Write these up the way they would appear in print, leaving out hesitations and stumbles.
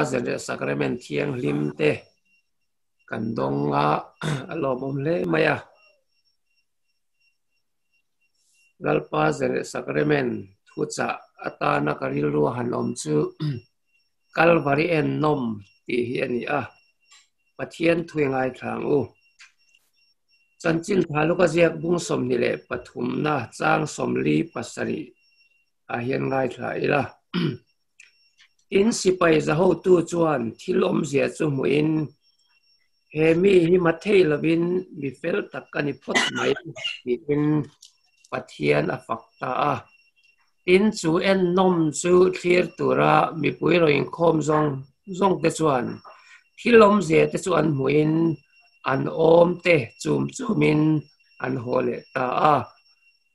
Zanriah Sacrament thianghlim te kan dawng a, a lawmawm hle mai a. Lalpa Zanriah Sacrament thuchah atana ka rilru a han awm chu Kalvari ennawm tih hi a ni a, Pathian thui ngaithla ang u. Chanchin tha luka ziak bung 23 na chang 47 ah hian ngaithla ila. Tin, sipai zahotu chuan thil awmzia chu hmuhin, He mi hi mathei lovin mi fel tak ka ni phawt mai tiin Pathian a fak ta a. Tin, chu ennawm chu thlir tura mipui rawn inkhawm zawng zawng te chuan thil awmzia te chu an hmuhin an awm te chum chumin an haw leh ta a.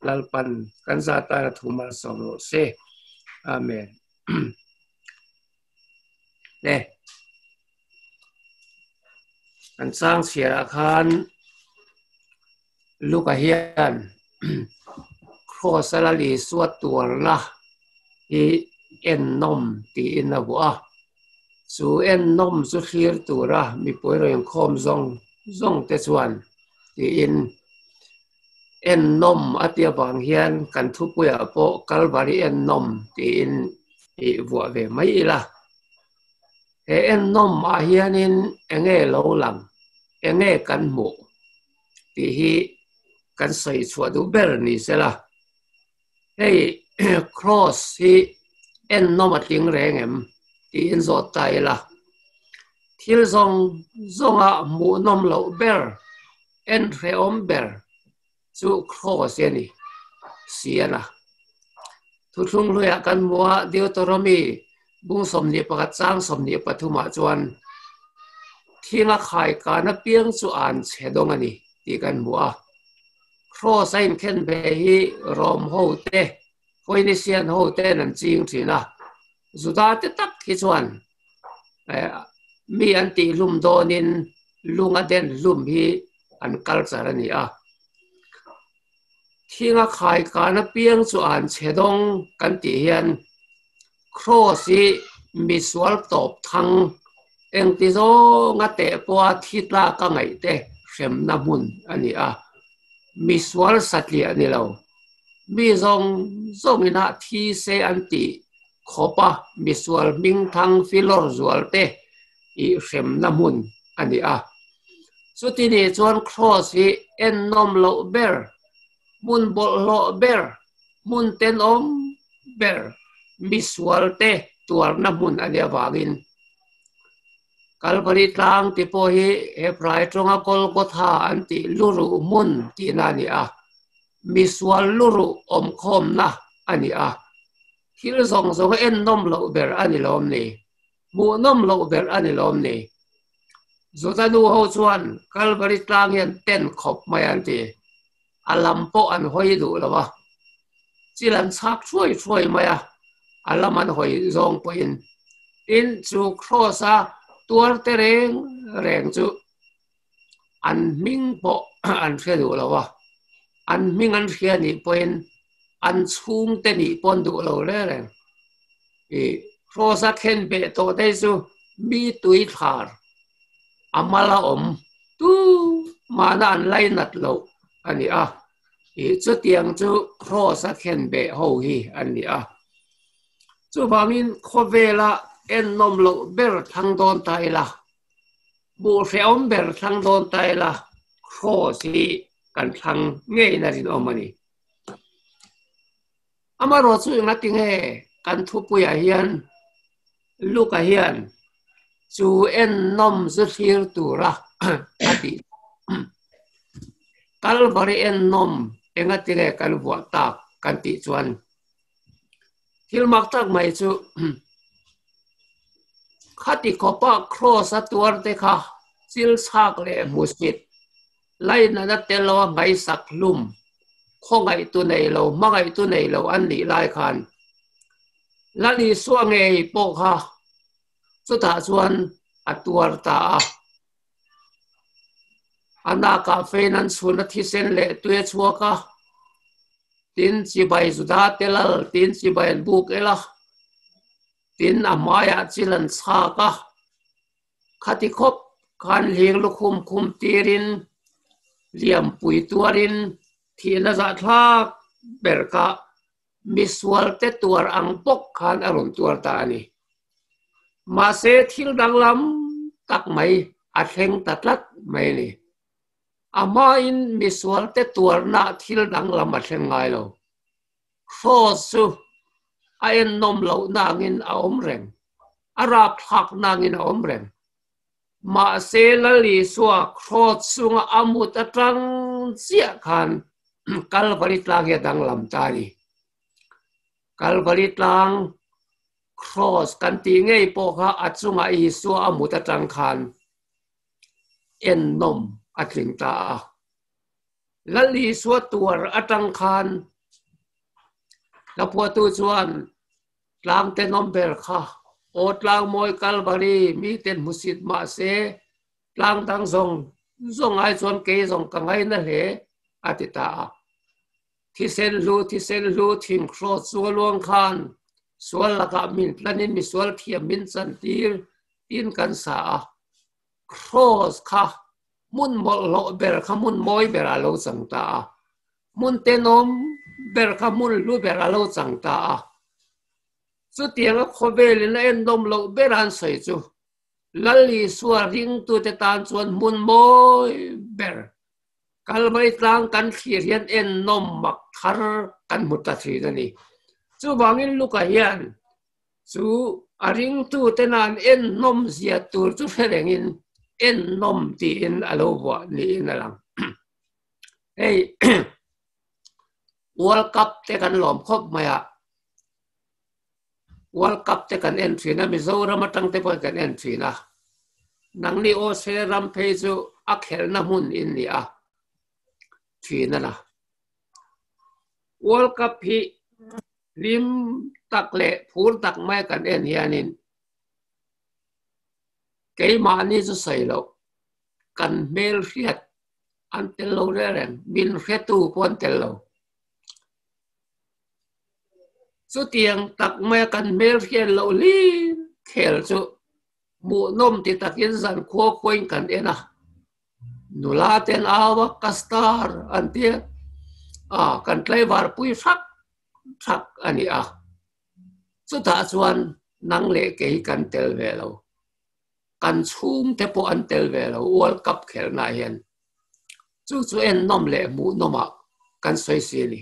Lalpan kan za tana thu malsawm rawh se. Amen. Le. Kan chang chhiarah khan Luka hian Kross a Lal Isua tuarna hi ennawm tiin a vuah a. Chu ennawm chu thlir tura mipui rawn inkhawm zawng zawng te chuan tiin ennawm a tih avang hian kan thupuiah pawh Kalvari ennawm tiin i vuah ve mai ila. He ennawm ah hianin enge lo lang, enge kan hmuh tih hi kan sawi chhuah duh ber ni sela. Hei cross hi ennawm a tling reng em tiin zawt ta ila. Thil zawng zawnga hmuhnawm loh ber, en hrehawm ber chu cross hi a ni si a na. Thuthlung hluiah kan hmu a, Deuteronomy bung 21 chang 23 ah chuan thinga khai kan apiang chu an chhe dawng a ni tih kan hmu a. Cross a inkhen ve hi Rom ho te, Phoenician ho ten an ching thin a. Juda te tak hi chuan mi an tih hlum dawnin lung a den hlum hi an culture a ni a. Thinga khai kan apiang chu an chhe dawng kan tih hian Cross hi misual tawp thang engti zawnga teh pawha thi tlak a ngaih te hremna hmun a ni a. Misual satliah ni lo. Mi zawng zawngin ah thi se an tih khawp a misual hming thang filawr zual te ih hremna hmun a ni a. Chuti nih chuan Cross hi ennawm loh ber, hmun bawlhhlawh ber, hmun tenawm ber misual te tuarna hmun a nih avangin Kalvari tlang ti pawh hi Hebrai tawnga Golgotha an tih luruh hmun tihna a ni a, misual luruh awmkhawmna a ni a, thil zawng zawng a ennawm loh ber a ni lawm ni? Hmuhnawm loh ber a ni lawm ni? Juda nu ho chuan Kalvari tlang hian ten khawp mai an ti. A lam pawh an hawi duh lo a, chil an chhak thuai thuai mai a, a lam an hawi zawng pawhin. Tin, chu Kraws-a tuar te reng reng chu an hming pawh an hre duh lo a, an hming an hria nih pawhin an chhungte nih pawn duh lo reng reng. I Kraws-a khen beh tawh te chu mi tui thlar a mal a awm tu mahna an lainat loh a ni a, ih chutiang chu Kraws a khen beh ho hi an ni a. Chuvangin khawvela ennawm loh ber thlang dawn ta ila, hmuh hrehawm ber thlang dawn ta ila, Kraws hi kan thlang ngeiin a rinawm a ni. Amaherawh chu engatinge kan thupuiah hian Luka hian chu ennawm zu thlir tura a tih Kalvari ennawm engatinge kan vuah tak kan tih chuan thil mak tak mai chu khati khawpa Kraws a tuar te kha chil chhak leh hmusit Lainatna tel loa ngaihsak hlum, khawngaihtu nei lo, hmangaihtu nei lo an nih lai khan Lal Isua ngei pawh kha chutah chuan a tuar ta a. A nakah fein an chhun a thisen leh tui a chhuak a, tin chibai Juda te lal, tin chibai an buk el a. Tin, a hmaiah chil an chhak a, khati khawp khan hling lukhum khum tirin liampui tuarin thihna zahthlak ber kha misualte tuar ang bawk khan a rawn tuar ta a ni. Mahse, thil danglam tak mai a thleng ta tlat mai a ni. A hmain misualte tuarna thil danglam a thleng ngai lo. Cross chu a ennawm loh nangin a awm reng, a rapthlak nangin a awm reng. Mahse Lal Isua cross chunga a mut atang chiah khan Kalvari tlang hi a danglam ta a ni. Kalvari tlang cross kan tih ngei pawh kha a chunga Isua a mut atang khan ennawm a tling ta a. Lal Isua tuar atang khan hlaphuahtu chuan tlang tenawm ber kha aw tlang mawi Kalvari miten hmusit mahse tlang dang zawng zawng ai chuan kei zawng ka ngaina hle a ti ta a. Thisen hlu thisen hlu thing hrawt chu a luang khan sual lakah min tlanin misual thiam min chantir tiin kan sa a. Cross kha hmun mawlhhlawh ber kha hmun mawi ber a lo chang ta a, hmun tenawm ber kha hmun hlu ber a lo chang ta a. Chutianga khawvelin a endawm loh ber an sawi chu Lal Isua ringtute tan chuan hmun mawi ber Kalvari tlang kan thlir hian ennawm mak thar kan hmu ta thin a ni. Chuvangin Luka hian Chu a ringtute nan ennawm zia tur chu hre rengin ennawm tiin a lo vuah niin a lang. Hei World Cup te kan lawm khawp mai a, World Cup te kan en thin a, Mizoram atang te pawhin kan en thin a. Nangni Australia ram phei chu a khelhna hmun in ni a, thin a la. World Cup hi Hlim tak leh phur tak mai kan en hianin keimahni chu sawi loh kan hmel hriat an tel lo reng reng, min hretu pawh an tel lo. Chutiang tak maia kan hmel hriat loh hlim khel chu hmuhnawm ti takin zan khua khuain kan en a. Nula ten au a, ka star an ti a, kan tlaivar pui hrak hrak a ni a. Chutah chuan nang leh kei kan tel ve lo. Kan chhungte pawh an tel ve lo World Cup khelhnaah hian. Chu chu ennawm leh hmuhnawmah kan sawi si a ni.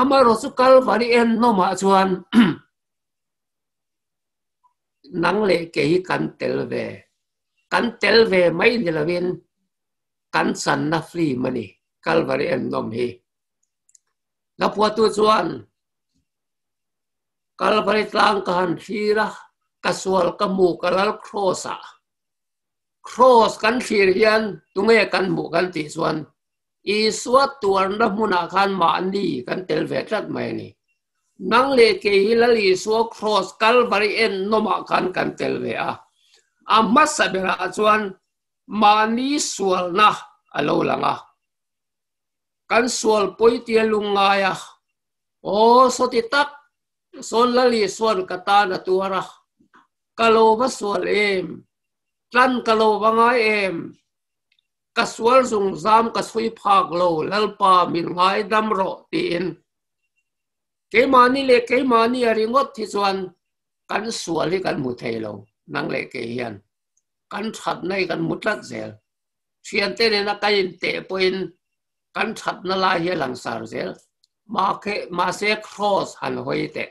Amaherawh chu Kalvari ennawmah chuan nang leh kei kan tel ve. Kan tel ve mai ni lovin kan channa film a ni Kalvari ennawm hi. Hlaphuahtu chuan Kalvari tlang ka han thlir a, ka sual ka hmu ka lal Kraws ah. Kraws kan thlir hian tunge kan hmuh kan tih chuan Isua tuarna hmunah khan mahni kan tel ve tlat mai a ni. Nang leh kei hi Lal Isua Kraws Kalvari ennawmah khan kan tel ve a. A hmasa berah chuan mahni sualna a lo lang a. Kan sual pawi tia lungngai a, Aw sawti tak, sawn Lal Isua'n ka tan a tuar a, ka lo va sual em? Tlan ka lo va ngai em? Ka sual zungzam ka chhui phak lo, Lalpa min ngaidam rawh tiin keimahni leh keimahni a ringawt hi chuan kan sual hi kan hmu thei lo, nang leh kei hian kan thatna hi kan hmu tlat zel. Thiante nena ka inteh pawhin kan thatna lai hi a langsar zel. Mahse Kraws han hawi teh.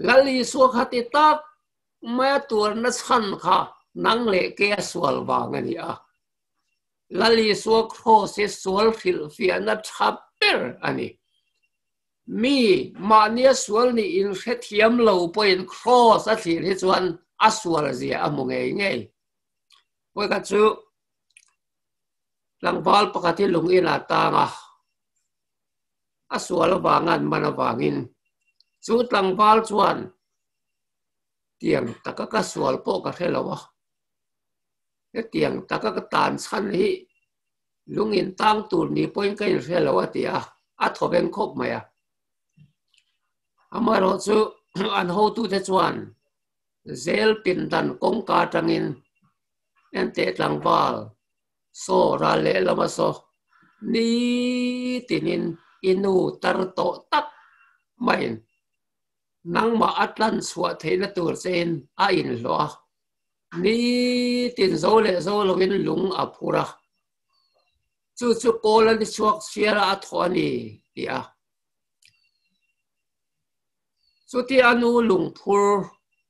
Lal Isua kha ti tak maia tuarna chhan kha nang leh ke a sual vang a ni a. Lal Isua Kraws hi sual hrilhfiahna tha ber a ni. Mi mahnia sual nih inhrethiam lo pawhin Kraws a thlir hi chuan a sual zia a hmu ngei ngei. Vawikhat chu tlangval pakhat hi lung in a tang a, a sual avanga an man avangin chu tlangval chuan tiang taka ka sual pawh ka hre lo a, hetiang taka ka tan chhan hi lung in tang tur ni pawhin ka inhre lo a ti a, a thaw veng khawp mai a. Amaherawhchu. An hotute chuan zel pindan kawngka atangin enteh tlangval saw ral lehlam a saw nitinin i nu tar tawh tak maiin nangmah a tlan chhuah theihna tur chein a inhlawh a, nitin zo leh zo loin lung a phur a, chu chu kawl a ni chhuak chhiara a thawh a ni ti a. Chutia a nu lungphur,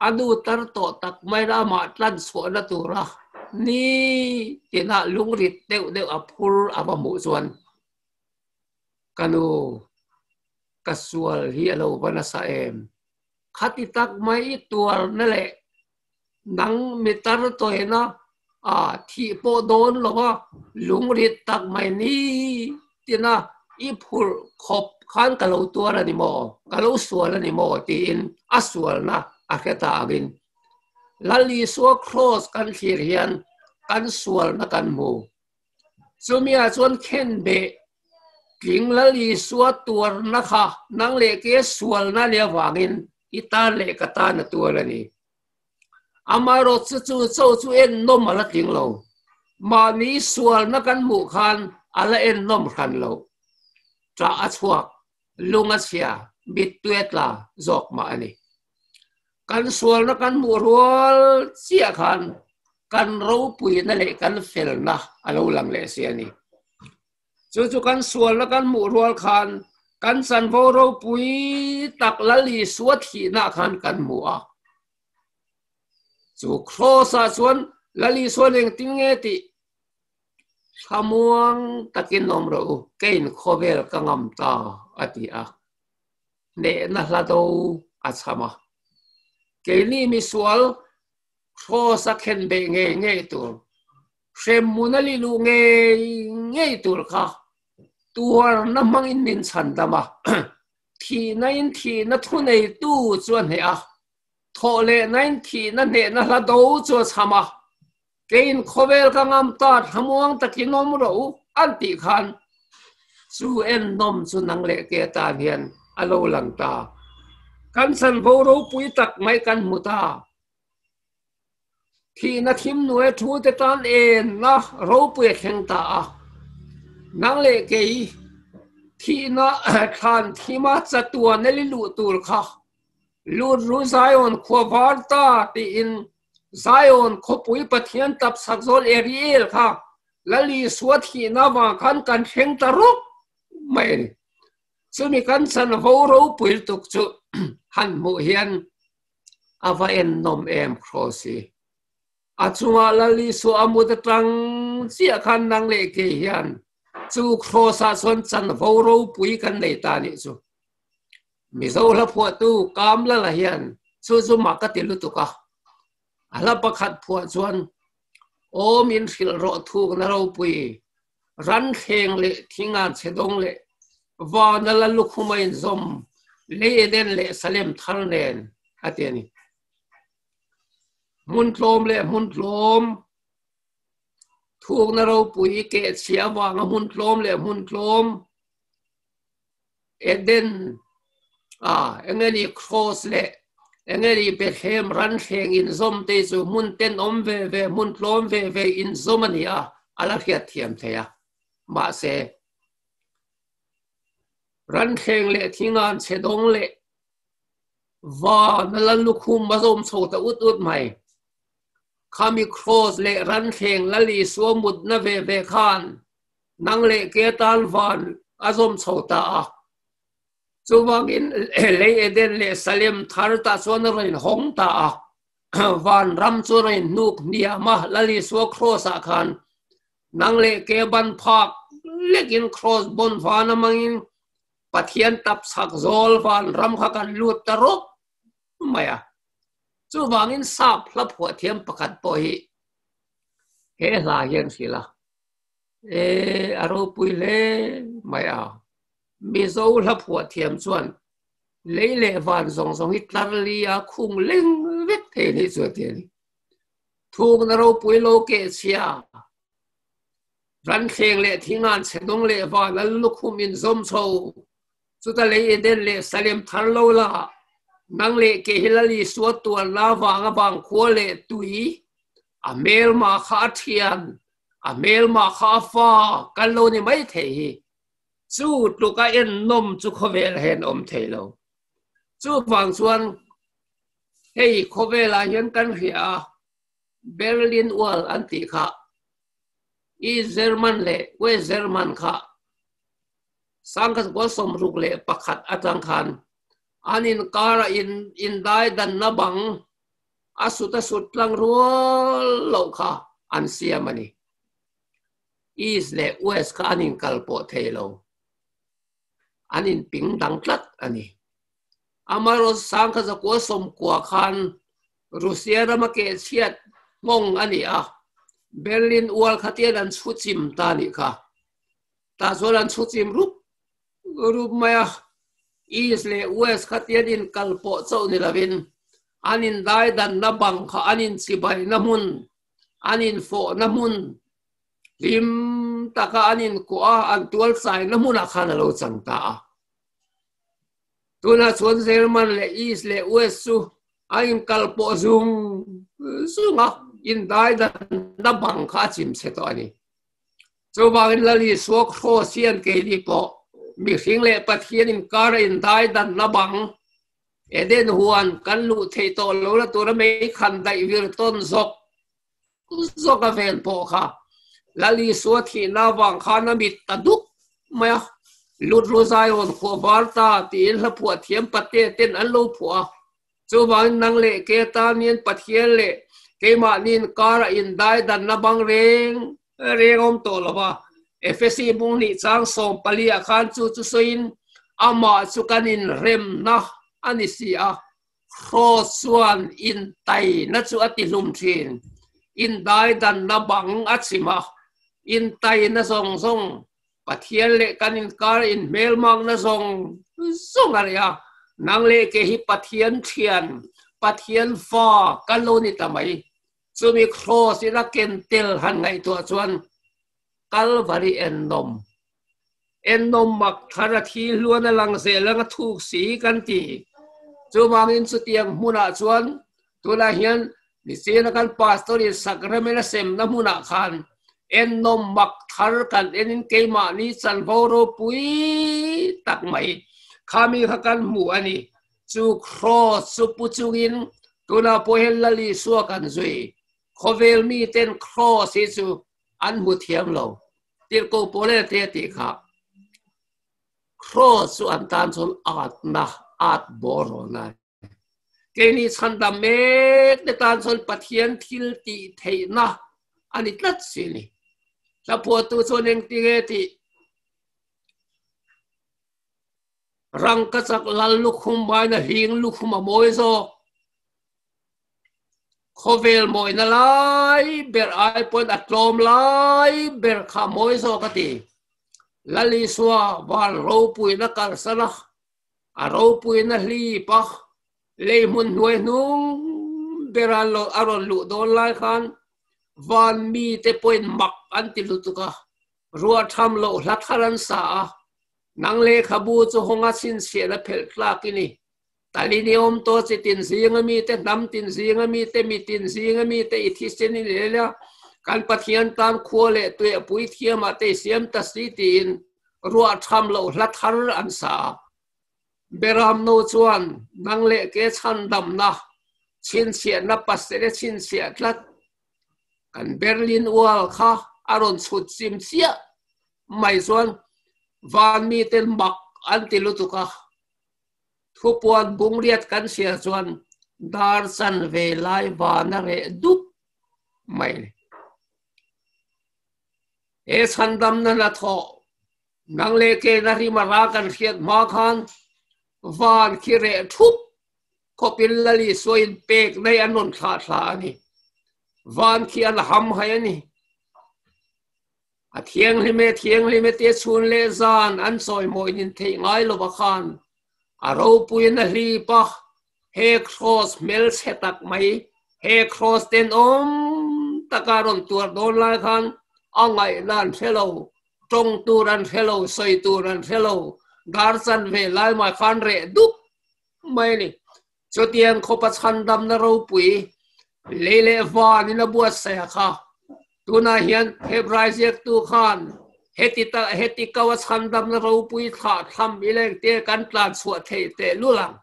a nu tar tawh tak mai ramah tlan chhuahna tura ni tinah lungrit deuh deuh a phur a va hmuh chuan, Ka nu, ka sual hi a lo va nasa em? Khati tak mai i tuarna leh nang mi tar tawina a thih pawh dawn lo a, lungrit tak mai ni tina i phurh khawp khan ka lo tuar a ni maw, ka lo sual a ni maw tiin a sualna a hre ta angin Lal Isua Kraws kan thlir hian kan sualna kan hmu. Chumi-ah chuan khenbeh tling Lal Isua tuarna kha nang leh ke sualna leh avangin i tan leh ka tan a tuar a ni. Amaherawh chu chu cho chu ennawm a la tling lo. Mahni sualna kan hmuh khan a la ennawm hran lo. Ṭah a chhuak, lung a chhia, mittui a tla zawk mah a ni. Kan sualna kan hmuh rual chiah khan kan ropuina leh kan felna a lo lang leh si a ni. Chu chu kan sualna kan hmuh rual khan kan chanvo ropui tak Lal Isua thihna khan kan hmu a. Chu Kraws-ah chuan Lal Isuan engtin nge tih thlamuang takin awm rawh u, keiin khawvel ka ngam ta a ti a. Hnehna hla do a chham a. Keini misual Kraws-a khenbeh ngei ngei tur Hremhmun a liluh ngei ngei tur kha tuarna hmangin min chhandam a, thihnain thihna thuneitu chu a hneh a, thawh lehnain thihna hnehna hla do chu a chham a, keiin khawvel ka ngam ta thlamuang takin awm rawh u an tih khan chu ennawm chu nang leh ke atan hian a lo lang ta. Kan chanvo ropui tak mai kan hmu ta. Thihna thim nuai thu te tan enna ropui a thleng ta a, nang leh kei thihna thlan thima chatuan a li luh tur kha lut ru Zion khua var ta tiin Zion khawpui Pathian tapchhak zawl Ariel kha Lal Isua thihna vang khan kan thleng ta rawk mai a ni. Chumi kan chanvo ropui lutuk chu han hmuh hian A va ennawm em Kraws hi. A chungah Lal Isua a mut atang chiah khan nang leh kei hian chu Kraws ah chuan chanvo ropui kan nei ta nih chu. Mizo hla phuahtu Kamlala hian chu chu mah ka ti lutuk a. A hla pakhat phuah chuan Aw min hrilh rawh thukna ropui, ran thleng leh thingan chhe dawng leh vana la lukhum a inzawm lei Eden leh Salem thar nen a ti a ni. Hmun tlawm leh hmun tlawm, thukna ropui kehchhia avanga hmun tlawm leh hmun tlawm, Eden a engeni Cross leh engeni Bethlehem ran thleng inzawm te chu hmun tenawm ve ve, hmun tlawm ve ve inzawm a ni a, a la hriat thiam thei a. Mahse, ran thleng leh thingan chhe dawng leh van a la lukhum a zawm chho ta ut ut mai. Khami Cross leh ran thleng Lal Isua mutna ve ve khan Nang leh ke tan van a zawm chho ta a. Chuvangin lei Eden leh Salem thar tah chuan a rawn hawng ta a. Van ram chu a rawn hnuk hniam a, Lal Isua kraws ah khan nang leh ke ban phak lekin kraws bawn van amangin Pathian tap chhak zawl van ram kha kan lut ta rawk mai a. Chuvangin sap hla phuah thiam pakhat pawh hi he hla hian hrilh a. E, a ropui hle mai a. Mizo hla phuah thiam chuan lei leh van zawng zawng hi tlar li a khung leng vek thei a nih chu a ti a ni. Thukna ropui lo keh chhia, ranthleng leh thingan chhedawng leh van a lukhum inzawm chho, chuta lei Eden leh Salem thar lo la. Nang leh kei hi Lal Isua tuarna vanga vangkhua leh tui, a hmelma kha a thian, a hmelma kha a fa kan lo ni mai thei hi. Chu tluka ennawm chu khawvel hian awm thei lo. Chuvang chuan hei khawvelah hian kan hria a, Berlin Wall an tih kha East German leh West German kha 1961 atang khan an inkara in indai danna bang a sut a sut tlang rual loh kha an siam a ni. East leh West kha an inkal pawh thei lo. An inping dang tlat a ni. Amaherawhchu 1990 khan Russia rama kehchhiat nghawng a ni a, Berlin Wall kha tian an chhu chim ta a nih kha. Tah chuan an chhu chim rup rup mai a, East leh West kha tian inkal pawh chauh ni lovin an indaidanna bang kha an inchibaina hmun, an infawhna hmun, hlim taka an inkuah a, an tualchaina hmunah khan a lo chang ta a. Tunah chuan German leh East leh West chu a inkal pawh zung zung a, indaidanna bang kha a chim chhe tawh a ni. Chuvangin Lal Isua Kraws hian keini pawh mihring leh Pathian inkara indaidanna bang Eden huan kan luh theih tawh lo la tura mei khan daih vir tawn zawk zawk a ven pawh kha Lal Isua thihna avang khan a mit ta duk mai a, Lut ru Zion khuah var ta tiin hla phuah thiam pate ten an lo phuah a. Chuvangin nang leh ke tan hian Pathian leh keimahni inkara indaidanna bang reng reng a awm tawh lo va. Efesi bung hnih chang 14 ah khan chu chu sawiin amah chu kan inremna a ni si a. Kraws chuan intaina chu a ti hlum thin. Indaidanna bang a chim a, intaina zawng zawng Pathian leh kan inkar inhmelmakna zawng zawng a reh a, nang leh kei hi Pathian thian, Pathian fa kan lo ni ta mai. Chumi Kraws in a ken tel han ngaihtuah chuan Kalvari ennawm, ennawm mak thar a thi hluan a lang zel ang a thuk si kan ti. Chuvangin chutiang hmunah chuan tunah hian Nichina kan pastor in sacrament a semna hmunah khan ennawm mak thar kan enin keimahni chanvo ropui tak mai khami kha kan hmu a ni. Chu cross chu pu chungin tunah pawh hian Lal Isua kan zui. Khawvel miten cross hi chu an hmu thiam lo. Tirhkoh Paula te a tih kha cross chu an tan chuan atna, at bawr rawn a ni. Keini chhandam mek te tan chuan Pathian thil tih theihna a ni tlat si a ni. Hlaphuahtu chuan engtinge tih rangkachak lal lukhum baina hling lukhum a mawi zawk. Khawvel mawina lai ber ai pawn a tlawm lai ber kha mawi zawk a ti. Lal Isua van ropuina kalsan a A ropuina hlip a, lei hmun hnuai hnung bera a rawn luh dawn lai khan van mite pawhin mak an ti lutuk a, ruah tham loh hla thar an sa a, nang lehkhabu chu hawnga chhinchhiahna phelh tlak i ni. Talini awm tawh chi tin zinga mite, hnam tin zinga mite, mi tin zinga mite i thisen i lel a, kan Pathian tan khua leh tuiah puithiamah te i siam ta si tiin Ruah tham loh hla thar an sa a. Beramno chuan nang leh ke chhandamna chhinchhiahna pasere chhinchhiah tlat kan Berlin Wall kha a rawn chhut chim chiah mai chuan van miten mak an ti lutuk a. Thupuan bungriat kan chhiar chuan dar chanve lai van a reh dup mai. He chhandamna hnathawh nang leh kena rim a ra kan hriat hma khan van khi reh thup khawpin Lal Isua in pek nei an rawn thlah thla a ni. Van khi an ham hai a ni. A thianghlim e thianghlim e tia chhun leh zan an chawimawi nin theih ngai lova khan a ropuiin a hlip a, he kraws hmelchhe tak mai, he kraws tenawm taka rawn tuar dawn lai khan a ngaihna an hre lo, tawng tur an hre lo, sawi tur an hre lo, dar chan ve lai mai khan reh dup mai a ni. Chutiang khawpa chhandamna ropui lei leh van in a buatsaih a kha. Tunah hian Hebrai ziaktu khan heti ta heti ko a chhandamna ropui thlah tham i leng te kan tlan chhuah theih teh lul ang.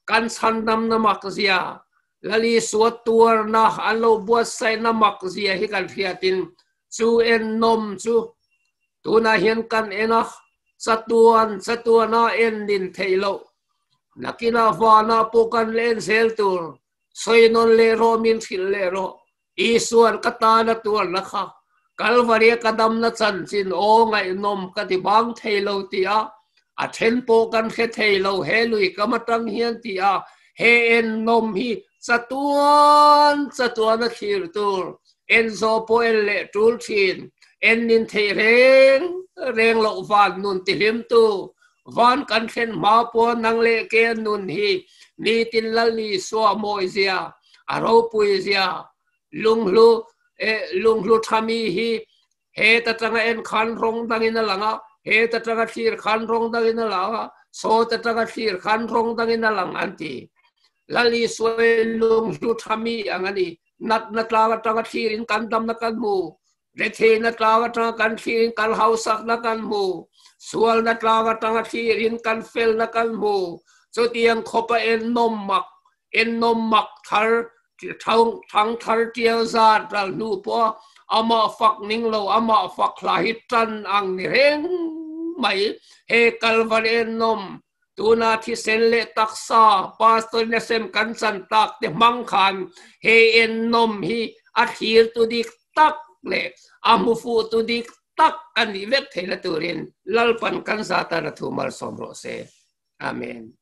Kan chhandamna mak zia Lali suat tuarna an lo buatsaihna mak zia hi kan hriatin chu ennawm chu tunah hian kan en a, chatuan chatuana en nin theih loh. Nakinah vanah pawh kan en zel tur, sawi nawn leh rawh min hrilh leh rawh. Isuan ka tana tuarna kha Kalvaria ka damna chanchin aw ngaihnawm ka ti bang thei lo tih a, a then pawh kan hre thei lo he lui kam atang hian tih a, he ennawm hi chatuan chatuan a thlir tur en zawh pawh en leh tul thin, en nin theih reng reng loh van nun tihlimtu van kan thlen hma pawh nang leh ke nun hi nitin Lal Isua mawizia a ropuizia Lunghlu eh lunghlu thami hi heta tanga en khan rawng dangin a lang a, heta tanga thlir khan rawng dangin a lang a, sawta tanga thlir khan rawng dangin a lang an ti. Lal Isua hi lunghlu thami ang a ni. Natna tlang atanga thlirin kan damna kan hmu. Retheihna tlang atanga kan thlirin kan hausakna kan hmu. Sualna tlang atanga thlirin kan felna kan hmu. Chutiang khawpa ennawm mak Ennawm mak thar thang thar tial zat ral hnu pawh amah fak ning lo amah fak hla hi tan ang ni reng mai. He Kalvari ennawm tuna thisen leh taksa Pastor in a sem kan chan tak te hmang khan he ennawm hi a thlir tu dik tak leh a hmu fuh tu dik tak a nih vek theihna turin Lalpan kan zatan a thu malsawm rawh se. Amen.